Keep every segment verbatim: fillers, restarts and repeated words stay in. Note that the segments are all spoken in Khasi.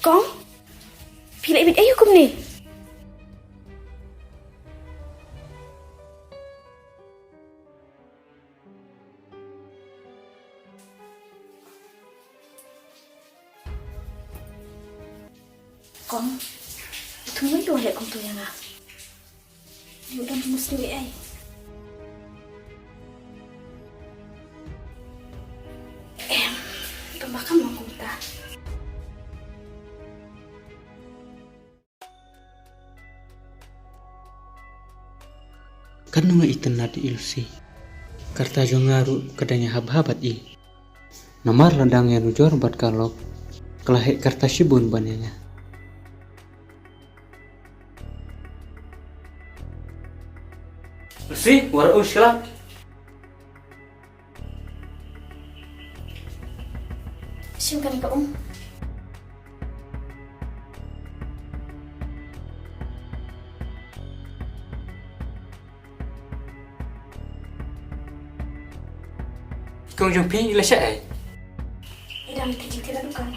Kong, phi la ibit aïu kumne? Kong, u thung ïa u leh kumto ïa nga. Ïa u don jingmut sniew ei ei. Em, tang ba kam long kumta. Katno nga itynnad ïa i Lucy. Ka rta jong nga ruh ka dang ïahap bha bad i. Namar la dang ïanujor bad ka lok, ka la heh ka rta shibun ban ïa nga. Lucy, wat u shkla. Shim kane ka um. I kong jong phi i la shah ei? I dang leit thied jingthied ha dukan.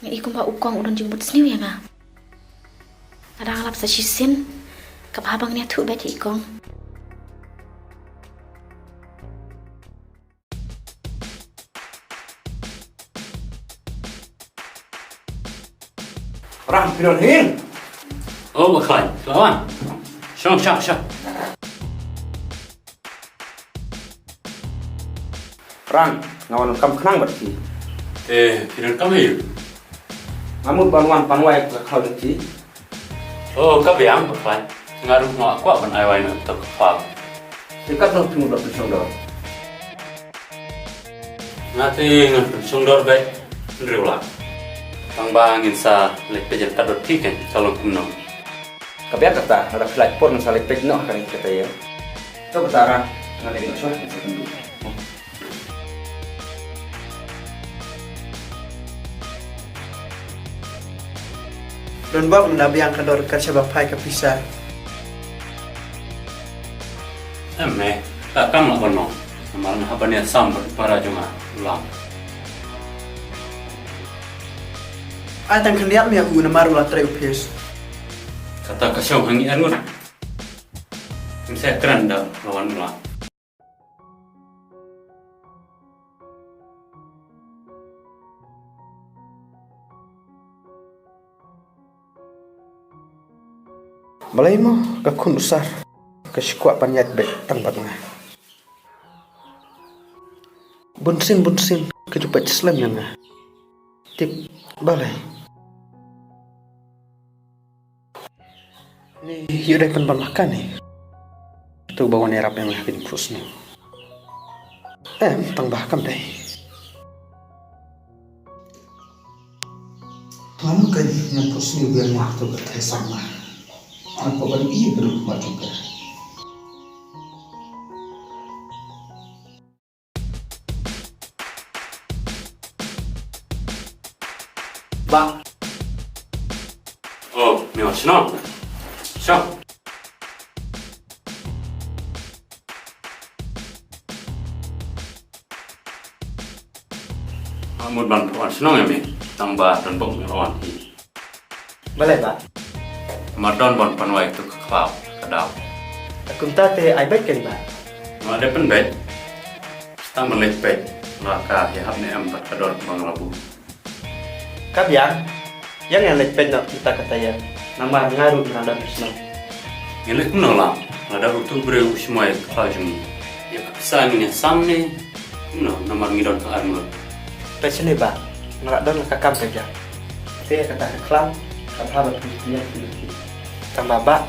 Nga i kumba u kong u don jingmut sniew ïa nga. Nga dang lap sa shisien. Ka bha ba ngan ïathuh beit ïa i kong. Rang, phi don hi? Oh, Bah Khlaiñ, sila wan. Shong, shong, shong. Rang, nga wan kam khnang bad phi. Eh, phi don kam hi? Nga mut ban wan pan wai ka khlaw jong phi. Oh, ka biang, Bah Khlaiñ. Nga ruh nga kwah ban ai wai na uta ka khlaw. Te katno phi mut ban pynshong dor? Nga te ngan pynshong dor beit hynriew lak. Tang ba ngin sa leit peit ïa ka dor phi kan ka long kumno. Ka biang kata, lada phi lait por ngin sa leit peit noh ha kane ka taïew. To kata Rang, nga leit noh shuwa ngin sa kynduh. Don bok, mynta biang ka dor kat shaba phai ka pisa. Em, me, ka kam lah ban long. Namar nga hap ban ïasam bad para jong nga, u Lam. Ai tang khyndiat me ïa u namar u la trei ophis. Kata ka shong ha ngi arngut. Ngin sa kren da u Lam, u Lam. Balei mo ka khun u Sar ka shu kwah ban ïaid beit tang bad nga? Bunsien bunsien ka ju peit slem ïa nga. Tip balei? Ni ïoh dei pynban ma kane. To ba wan ïarap ïa nga ha ka jingphuhsniew. Em, tang ba kam dei. Lano ka jingphuhsniew biang ma to ka thai sama. Nga kwah ban ïohi ba ruh ma to ka. Bah. Oh, me wan shnong. Shnong. Nga mut ban wan shnong ïa me, tang ba don bok me wan hi. Balei Bah? Namar don ban pynwai ïa ka khlaw ka daw. Kumta te ai beit kein Bah? Nga dei pynbeit. Tang ban leit peit la ka ïahap ne em bad ka dor ba nga la buh. Ka biang, ïa ngan leit peit noh mynta ka taïew. Namar nga ruh nga don shnong. Ngi leit kumno Lam, lada utu u briew u shu mai ka khlaw jong ngi. Ïa ka pisa ngin ïasam ne kumno namar ngi don ka arngut. Peit shane Bah, nga la don la ka kam ka jam. Te kata ka khlaw ka bha ban pynïaid pynïaid. Tang ba Bah,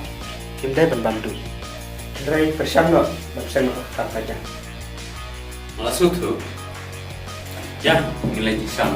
kim dei ban bam duh. Hynrei pyrshang noh ban seng noh ka kam ka jam. Nga la sngewthuh. Ïa, ngin leit ïasam.